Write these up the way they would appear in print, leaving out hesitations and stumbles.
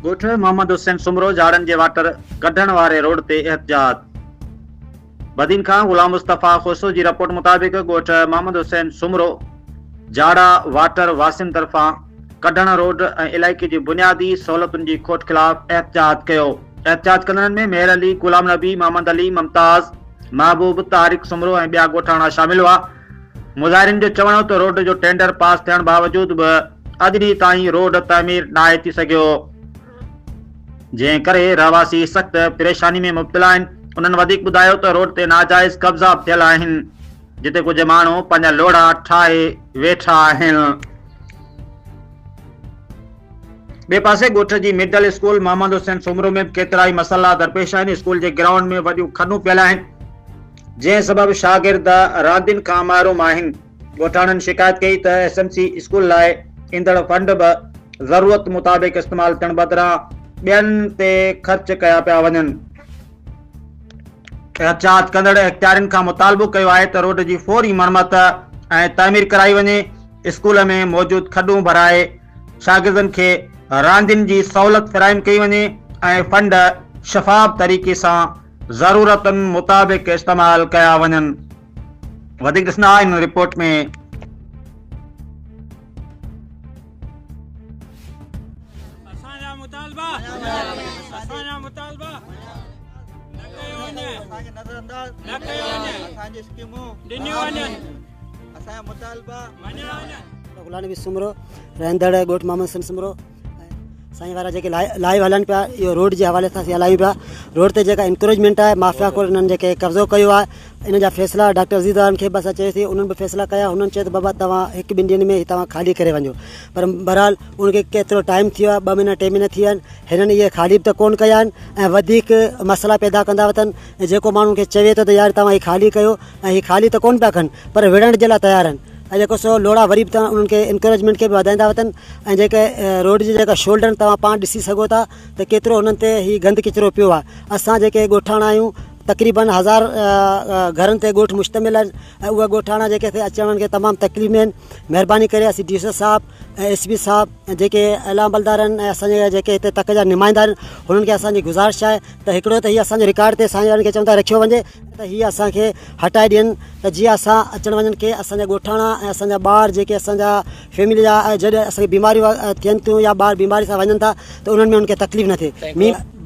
ڳوٺ محمد حسين سومرو جاڙن جي واٽر ڪڍڻ واري روڊ تي احتجاج. بدين کان غلام مصطفيٰ کوسو جي رپورٽ مطابق ڳوٺ محمد حسين سومرو جاڙا واٽر واسين طرفان ڪڍڻ روڊ ۽ علائقي جي بنيادي سهولتن جي کوٽ خلاف احتجاج ڪيو. احتجاج ڪندڙن ۾ مهر علي، غلام نبي، محمد علي، ممتاز، محبوب، طارق سومرو ۽ ٻيا ڳوٺاڻا شامل هئا. مظاهرين جو چوڻ هو ته روڊ جو ٽينڊر پاس ٿيڻ باوجود به اڄ ڏينهن تائين روڊ تعمير ناهي ٿي سگهيو، جنهن ڪري رهواسي سخت پريشاني ۾ مبتلا آهن. انهن وڌيڪ ٻڌايو ته روڊ تي ناجائز قبضا به ٿيل آهن، جتي ڪجهه ماڻهو پنهنجا لوڙها ٺاهي ويٺا آهن. ٻئي پاسي ڳوٺ جي مڊل اسڪول محمد حسين سومرو ۾ به ڪيترائي مسئلا درپيش آهن، اسڪول جي گرائونڊ ۾ وڏيون کڏون پيل آهن، جنهن سبب شاگرد راندين کان محروم آهن. ڳوٺاڻن شڪايت ڪئي ته ايس ايم سي اسڪول لاء ايندڙ فنڊ به ضرورت مطابق استعمال ٿيڻ بدران ٻين تي خرچ ڪيا پيا وڃن. احتجاج ڪندڙ اختيارين کان مطالبو ڪيو آهي ته روڊ جي فوري مرمت ۽ تعمير ڪرائي وڃي، اسڪول ۾ موجود کڏون ڀرائي شاگردن کي راندين جي سهولت فراهم ڪئي وڃي ۽ فنڊ شفاف طريقي سان ضرورتن مطابق استعمال ڪيا وڃن. وڌيڪ ڏسندا هن رپورٽ ۾. اسان جا مطالبا اسان جا مطالبا نه ڪيو وڃي اسان کي نظر انداز نه ڪيو وڃي اسان جي اسڪيمون ڏنيون وڃن اسان جا مطالبا مڃيا وڃن. غلام نبي سومرو رهندڙ ڳوٺ محمد حسين سومرو. سائين وارا جيڪي لائيو هلن پيا اهو روڊ جي حوالي سان اسين هلايون پيا روڊ تي جيڪا انڪروچمينٽ آهي مافيا خور انهن جيڪي قبضو ڪيو آهي ان جا فيصلا ڊاڪٽر عزيز وارن کي به اسان چيوسين انهن به فيصلا ڪيا هنن چيو ته بابا توهان هڪ ٻن ڏينهن ۾ توهان خالي ڪري وڃو پر بهرحال ان کي ڪيترو ٽائيم ٿي ويو آهي ٻه مهينا ٽي مهينا ٿي ويا آهن هنن اهي خالي به ته ڪون ڪيا آهن ۽ وڌيڪ مسئلا پيدا ڪندا وتن ۽ جيڪو ماڻهو کي چوي ٿو ته يار توهان هي خالي ڪيو ۽ هي خالي ته ڪون پيا ڪن پر وڙهڻ جي لاء تيار آهن ۽ جيڪو سو لوڙها وري به توهان انهن کي انڪريجمينٽ کي به وڌائيندا وتن ۽ جيڪي روڊ جي جيڪا شولڊر توهان پاڻ ڏسي سگهو ٿا ته ڪيترو انهن تي هي گند ڪچرو پيو آهي اسان جيڪي ڳوٺاڻا آهيون تقريبن هزار گهرن تي ڳوٺ مشتمل آهن ۽ اهي ڳوٺاڻا جيڪي هتي اچڻ وڃڻ کي تمام تڪليف ۾ آهن مهرباني ڪري اسين ڊي سي صاحب ۽ ايس پي صاحب ۽ جيڪي اعليٰ عملدار آهن ۽ اسان جا جيڪي هتي تڪ جا نمائندا آهن هنن کي اسان جي گذارش آهي ته هڪڙو ته هي اسان جو رڪارڊ تي سائين وارن کي چون ٿا رکيو وڃي ته هي اسان کي هٽائي ڏين ته جيئن اسان اچڻ وڃڻ کي اسان جا ڳوٺاڻا ۽ اسان جا ٻار جيڪي اسان جا فيملي جا جڏهن اسان کي بيماريون ٿين ٿيون يا ٻار بيماري سان وڃن ٿا ته انهن ۾ انهن کي تڪليف نه ٿئي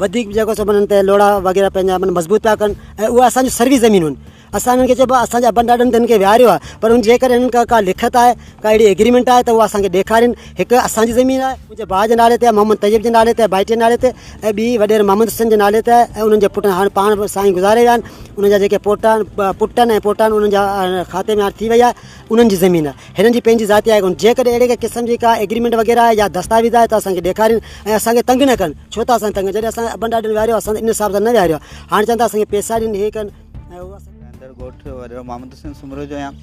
وڌيڪ جيڪو سو انهن تي لوڙها وغيره پنهنجا من مضبوط پيا ڪن ۽ اهي اسان جون سروي زمينون آهن اسان انهن کي چئبو آهي اسان جا ابن ڏاڏن ته هن کي ويهاريو آهي پر ان جيڪڏهن هنن کان ڪا لکت آهي ڪا اهڙي ايگريمينٽ آهي ته اها اسان کي ڏيکارين هڪ اسان جي زمين آهي منهنجي ڀاء جي نالي تي آهي محمد طيب جي نالي تي آهي ڀائٽي جي نالي تي ۽ ٻي وڏيري محمد حسين جي نالي تي آهي ۽ انهن جي پٽن هاڻي پاڻ به سائين گذاري ويا آهن انهن جا جيڪي پوٽا آهن پٽ آهن ۽ پوٽا آهن انهن جا کاتي ۾ هاڻي ٿي وئي آهي انهن جي زمين آهي هنن جي پنهنجي ذاتي آهي ڪونه جيڪڏهن اهڙي ڪنهن قسم جي ڪا ايگريمينٽ وغيره آهي يا دستاويز آهي ته اسان کي ڏيکارين ۽ اسان کي تنگ نه ڪن ڇو ٿا اسان کي تنگ جڏهن اسان ابن ڏاڏن ويهاريو اسان ان حساب سان نه ويهاريو آهي هاڻي چون ٿا اسان کي پئسا ڏين هي ڪن رهندڙ ڳوٺ وڏيرو محمد حسين سومرو جو آهيان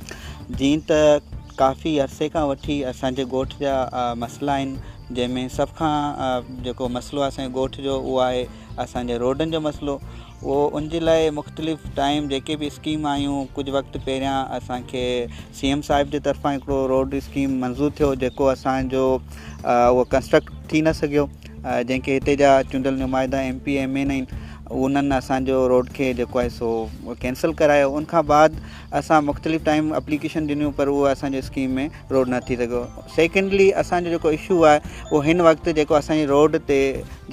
جيئن ته ڪافي عرصي کان وٺي اسان جي ڳوٺ جا مسئلا آهن جنهن ۾ سڀ کان جيڪو مسئلو آهي اسان جي ڳوٺ جو اهو آهي اسان جي روڊن جو مسئلو اهو ان جي لاء مختلف ٽائيم جيڪي به اسڪيم آيون ڪجهه وقت پهريان اسان کي سي ايم صاحب جي طرفان هڪڙو روڊ اسڪيم منظور ٿيو جيڪو اسان جو اهو ڪنسٽرڪٽ ٿي نه سگهيو جنهن کي هتي جا چونڊيل نمائندا ايم پي ايم اين آهن انهن اسان جو روڊ کي جيڪو آهي سو ڪينسل ڪرايو ان کان بعد اسان مختلف ٽائيم اپليڪيشن ڏنيون پر اهو اسان جو اسڪيم ۾ روڊ نه ٿي سگهيو سيڪنڊلي اسان جو جيڪو اشو آهي اهو هن وقت جيڪو اسان جي روڊ تي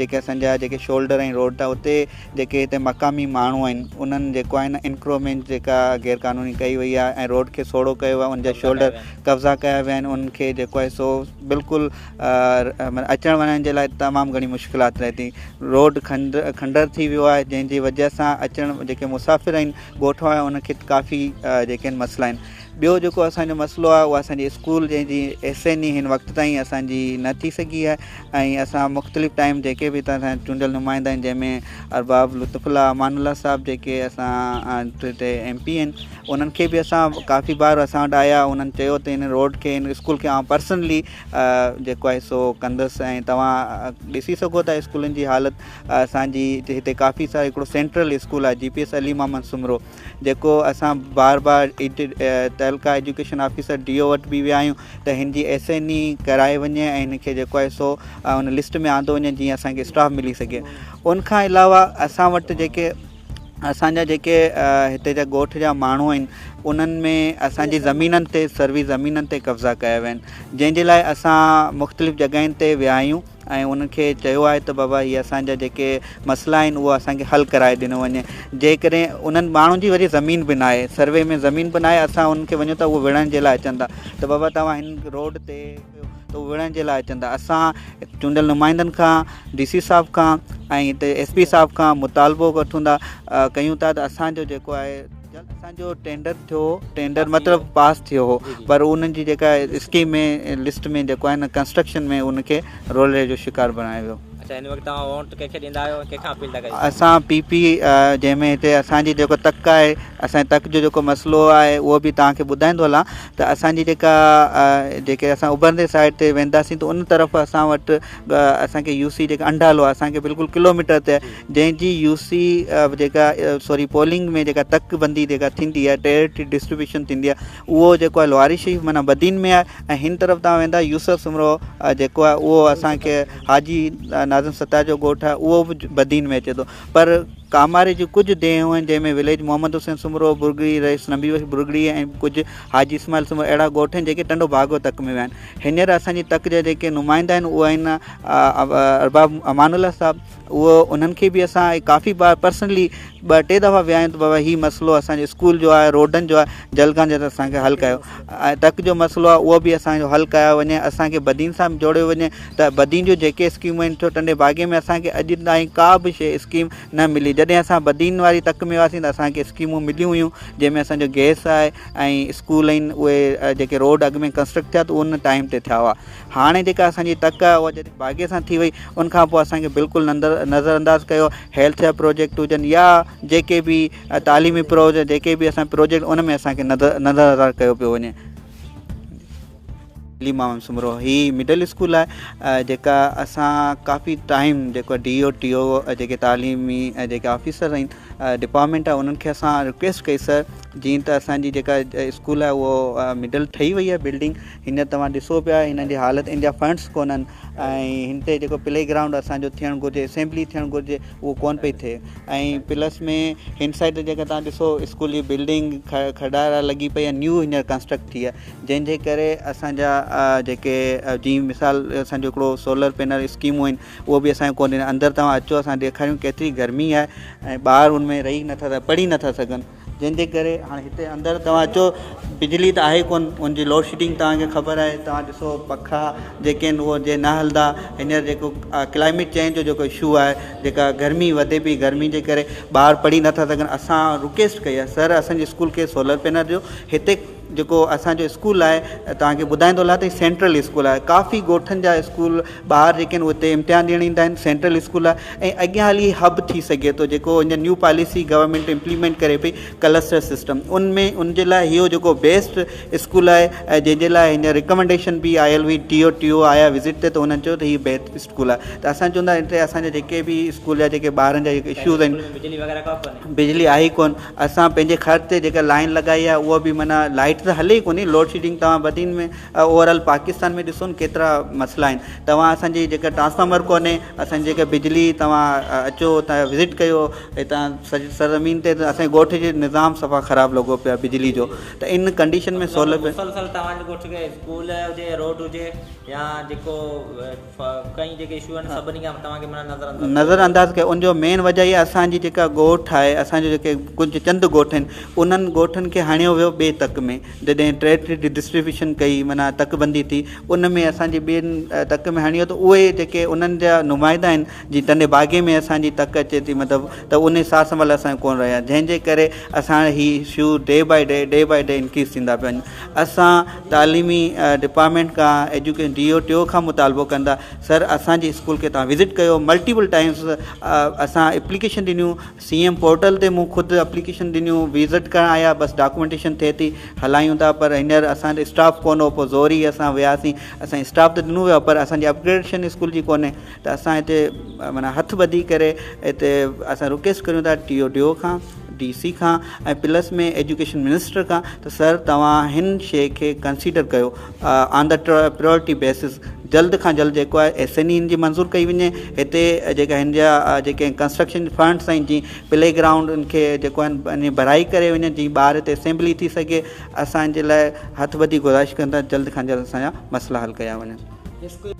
جيڪي اسان جا جيڪي شولڊر آهن روڊ تان اتي جيڪي هتي مقامي ماڻهو آهن انهن جيڪو آهي نه انڪرومينٽ جيڪا غير قانوني ڪئي وئي آهي ۽ روڊ کي سوڙهو ڪيو ويو آهي ان جا شولڊر قبضا ڪيا ويا آهن انهن کي جيڪو آهي سو بلڪل اچڻ وڃڻ جي لاء تمام گهڻي مشڪلات رهي ٿي روڊ کنڊر ٿي ويو آهي جنهن جي وجه سان اچڻ جيڪي مسافر آهن ڳوٺ وارا انهن کي ڪافي جيڪي آهن مسئلا آهن ٻيو جيڪو اسان جو مسئلو آهي اهو اسان جي اسڪول جنهن جي ايس اين اي هن وقت تائين اسان جي نه ٿي سگهي آهي ۽ اسان مختلف ٽائيم جيڪي به هتان جا چونڊيل نمائندا آهن جنهن ۾ ارباب لطف الله امان الله صاحب جيڪي اسان هتي ايم پي آهن انهن کي به اسان ڪافي بار اسان وٽ آيا انهن چيو ته هن روڊ کي هن اسڪول کي آئون پرسنلي جيڪو آهي سو ڪندس ۽ توهان ڏسي سگهو ٿا اسڪولن جي حالت اسانجي هتي ڪافي سارا هڪڙو سينٽرل اسڪول آهي جي پي ايس علي محمد سومرو جيڪو اسان بار بار تعلقه ايجوڪيشن آفيسر ڊي او وٽ به ويا آهيون ته هن جي ايس اين اي ڪرائي وڃي ۽ هن کي جيڪو آهي سو ان لسٽ ۾ آندو وڃي جيئن اسان کي اسٽاف ملي سگهي ان کان علاوه اسان وٽ جيڪي اسان جا جيڪي هتي جا ڳوٺ جا ماڻهو آهن انهن ۾ اسان جي زمينن تي سروي زمينن تي قبضا ڪيا ويا آهن جنهن جي لاء اسان مختلف جڳهين تي ويا آهيون ۽ انهن کي چيو آهي ته بابا هي اسان جا جيڪي مسئلا آهن اهو اسان کي حل ڪرائي ڏنو وڃي جيڪڏهن انهن ماڻهن جي وري زمين به ناهي سروي ۾ زمين به ناهي اسان انهن کي وڃون ته اهو وڙهڻ جي لاء اچن ٿا ته بابا توهان هن روڊ تي ته اهو وڙهڻ جي لاء اچن ٿا اسان چونڊيل نمائندن کان ڊي سي صاحب کان ۽ هتي ايس پي صاحب کان مطالبو وٺون ٿا ڪيون ٿا ته اسان جو جيڪو آهي جلد اسان جو ٽينڊر ٿيو ٽينڊر مطلب پاس ٿيو هو پر انهن جي جيڪا اسڪيم ۾ لسٽ ۾ جيڪو آهي نه ڪنسٽرڪشن ۾ ان کي رولڙي جو شڪار بڻايو ويو. اڇا هن وقت توهان ووٽ ڪنهن کي ڏيندا آهيو ۽ ڪنهن کان اپيل ٿا ڪريو؟ اسان پي پي جنهن ۾ هتي اسان جي جيڪو تڪ آهي اسان جي تڪ جو جيڪو مسئلو آهي اهو به توهان کي ٻڌائيندو هلان ته اسان جي جيڪا جيڪي اسان اڀرندي سائيڊ تي وينداسين ته ان طرف اسان وٽ اسان کي يو سي جيڪا انڊالو آهي اسان کي بلڪل ڪلو ميٽر تي جنهن جي يو سي جيڪا سوري پولنگ ۾ جيڪا تڪ بندي جيڪا ٿيندي آهي ٽيريٽري ڊسٽريبيوشن ٿيندي آهي اهو جيڪو آهي لواري شريف معنيٰ بدين ۾ آهي ۽ هن طرف تان ويندا يوسف سومرو جيڪو آهي اهو اسانکي حاجي ناظم ستار جو ڳوٺ آهي اهو به بدين ۾ اچي ٿو پر ڪاماري جون ڪجهه ديهون آهن جنهن ۾ وليج محمد حسين سومرو برگڙي رئيس نبي بخش برگڙي ۽ ڪجهه حاجي اسماعيل سومرو اهڙا ڳوٺ آهن جيڪي ٽنڊو باگو تڪ ۾ ويا آهن هينئر اسان جي تڪ جا جيڪي نمائندا آهن اهي آهن ارباب امان الله صاحب اهو انهن کي به اسان ڪافي بار پرسنلي ٻه ٽي دفعا ويا آهيون ته بابا هي مسئلو اسان جي اسڪول جو آهي روڊن جو آهي جلد کان جلد اسان کي حل ڪيو ۽ تڪ جو مسئلو آهي اهو به اسان جو حل ڪيو وڃي اسان کي بدين سان جوڙيو وڃي ته بدين جون جيڪي اسڪيمون آهن ڇو ٽنڊي باگي ۾ اسان کي اڄ تائين ڪا به شي اسڪيم نه ملي جڏهن اسان بدين واري تڪ ۾ هئاسين ته اسان کي اسڪيمون مليون هيون جنهن ۾ اسان جو گئس آهي ۽ اسڪول آهن اهي جيڪي روڊ اڳ ۾ ڪنسٽرڪٽ ٿيا ته ان ٽائيم تي ٿيا هئا هاڻي جيڪا اسان جي تڪ آهي اها جڏهن باغي سان ٿي وئي ان کان پوء اسان کي بلڪل نظر انداز ڪيو هيلٿ جا پروجيڪٽ هجن يا جيڪي به تعليمي پروجيڪٽ جيڪي به اسان پروجيڪٽ ان ۾ اسان کي نظر انداز ڪيو پيو وڃي. علي محمد سومرو هي مڊل اسڪول آهي جيڪا اسان ڪافي ٽائيم جيڪو ڊي او ٽي او جيڪي تعليمي جيڪي آفيسر آهن ڊپارٽمينٽ آهي انهن کي اسان رڪويسٽ ڪئي سر جيئن ته اسان جي جيڪا اسڪول آهي اهو مڊل ٺهي وئي آهي بلڊنگ هينئر توهان ڏسو پيا هن جي حالت ان جا فنڊس ڪونهن ۽ هن تي جيڪو پلي گرائونڊ اسان جو ٿيڻ گهرجي اسيمبلي ٿيڻ گهرجي اهو ڪون پئي ٿئي ۽ پلس ۾ هن سائيڊ تي جيڪا توهان ڏسو اسڪول جي بلڊنگ کڏارا لڳي پئي آهي نيو هينئر ڪنسٽرڪٽ ٿي آهي جنهن جي ڪري اسان جا جيڪي جي مثال اسان جو هڪڙو سولر پينل اسڪيمون آهن اهو به اسان کي ڪون ڏني اندر توهان اچو اسان ڏيکاريون ڪيتري گرمي آهي ۽ ٻار ان ۾ رهي نٿا پڙهي نٿا سگهن جنهن جي ڪري هاڻي هتي اندر توهان اچو بجلي ته آهي ڪونه ان جي لوڊ شيڊنگ توهان کي خبر آهي توهان ڏسو پکا جيڪي آهن اهو جي نه هلندا هينئر جيڪو ڪلائميٽ چينج جو جيڪو اشو آهي جيڪا گرمي وڌي پئي گرمي جي ڪري ٻار پڙهي نٿا سگهن اسان رڪويسٽ ڪئي آهي سر اسان جي اسڪول کي سولر پينل ڏيو هتي جيڪو اسان جو اسڪول آهي توهان کي ٻڌائيندو هلان ته هي سينٽرل اسڪول آهي ڪافي ڳوٺن جا اسڪول ٻار جيڪي آهن اتي امتحان ڏيڻ ايندا آهن سينٽرل اسڪول آهي ۽ اڳيان هلي هب ٿي سگهي ٿو جيڪو هن نيو پاليسي گورنمينٽ امپليمينٽ ڪري پئي ڪلسٽر سسٽم ان ۾ ان جي لاء اهو جيڪو بيسٽ اسڪول آهي ۽ جنهن جي لاء هن رڪمنڊيشن به آيل هئي ٽي او ٽي او آيا وزٽ تي ته انهن چيو ته هي بيسٽ اسڪول آهي ته اسان چوندا هتي اسان جا جيڪي به اسڪول جا جيڪي ٻارن جا جيڪي اشوز آهن بجلي وغيره ڪا ڪونهي بجلي آهي ئي ڪونه اسان پنهنجي خرچ تي جيڪا لائين لڳائي آهي اها به معنيٰ لائيٽ ته هلي ئي ڪونهي لوڊ شيڊنگ توهان بدين ۾ اوور آل پاڪستان ۾ ڏسو نه ڪيترا مسئلا آهن توهان اسان جي جيڪا ٽرانسفارمر ڪونهي اسان جي جيڪا بجلي توهان اچو ته وزٽ ڪيو هتان سڄي سرزمين تي ته اسان جي ڳوٺ جي نظام صفا خراب لڳو پيو آهي بجلي جو ته ان ڪنڊيشن ۾ سولر مسلسل توهان جي ڳوٺ کي اسڪول هجي روڊ هجي يا جيڪو ڪئين جيڪي اشو آهن سڀني کان توهان کي معنيٰ نظر انداز نظر انداز ڪيو ان جو مين وجه اها اسان جي جيڪا ڳوٺ آهي اسان جو جيڪي ڪجهه چند ڳوٺ آهن انهن ڳوٺن کي هڻيو ويو ٻئي تڪ ۾ جڏهن ٽريٽري ڊسٽريبيوشن ڪئي معنيٰ تڪ بندي ٿي ان ۾ اسان جي ٻين تڪ ۾ هڻيو ته اهي جيڪي انهن جا نمائندا آهن جي ٽنڊي باگي ۾ اسان جي تڪ اچي ٿي مطلب ته ان سار سنڀال اسان ڪونه رهيا جنهن جي ڪري اسان هي issue day by day day by day increase ٿيندا پيا وڃن اسان تعليمي ڊپارٽمينٽ کان ايجوڪيشن ڊي او ٽي او کان مطالبو ڪندا سر اسان جي اسڪول کي توهان وزٽ ڪيو ملٽيپل ٽائمز اسان اپليڪيشن ڏنيون سي ايم پورٽل تي مون خود اپليڪيشن ڏنيون وزٽ ڪرڻ آيا بس ڊاڪومينٽيشن ٿئي ٿي هلايون ٿا پر هينئر اسان وٽ اسٽاف ڪونه هو پوء زوري اسان وياسين اسان اسٽاف ته ڏنو ويو پر اسان جي اپگريڊيشن اسڪول جي ڪونهي ته اسان هتي معنيٰ هٿ ٻڌي ڪري هتي اسان رڪويسٽ ڪريون ٿا ٽي او ڊي او کان. ڊي سي کان ۽ پلس ۾ ايجوڪيشن منسٽر کان ته سر توهان هن شيء کي ڪنسيڊر ڪيو آن دا پريورٽي بيسس جلد کان جلد جيڪو آهي ايس اين اي هن جي منظور ڪئي وڃي هتي جيڪا هن جا جيڪي ڪنسٽرڪشن فنڊس آهن جي پلي گرائونڊ ان کي جيڪو آهن ڀرائي ڪري وڃي جي ٻار هتي اسيمبلي ٿي سگهي اسان جي لاء هٿ ٻڌي گذارش ڪندا جلد کان جلد اسان جا مسئلا حل ڪيا وڃن.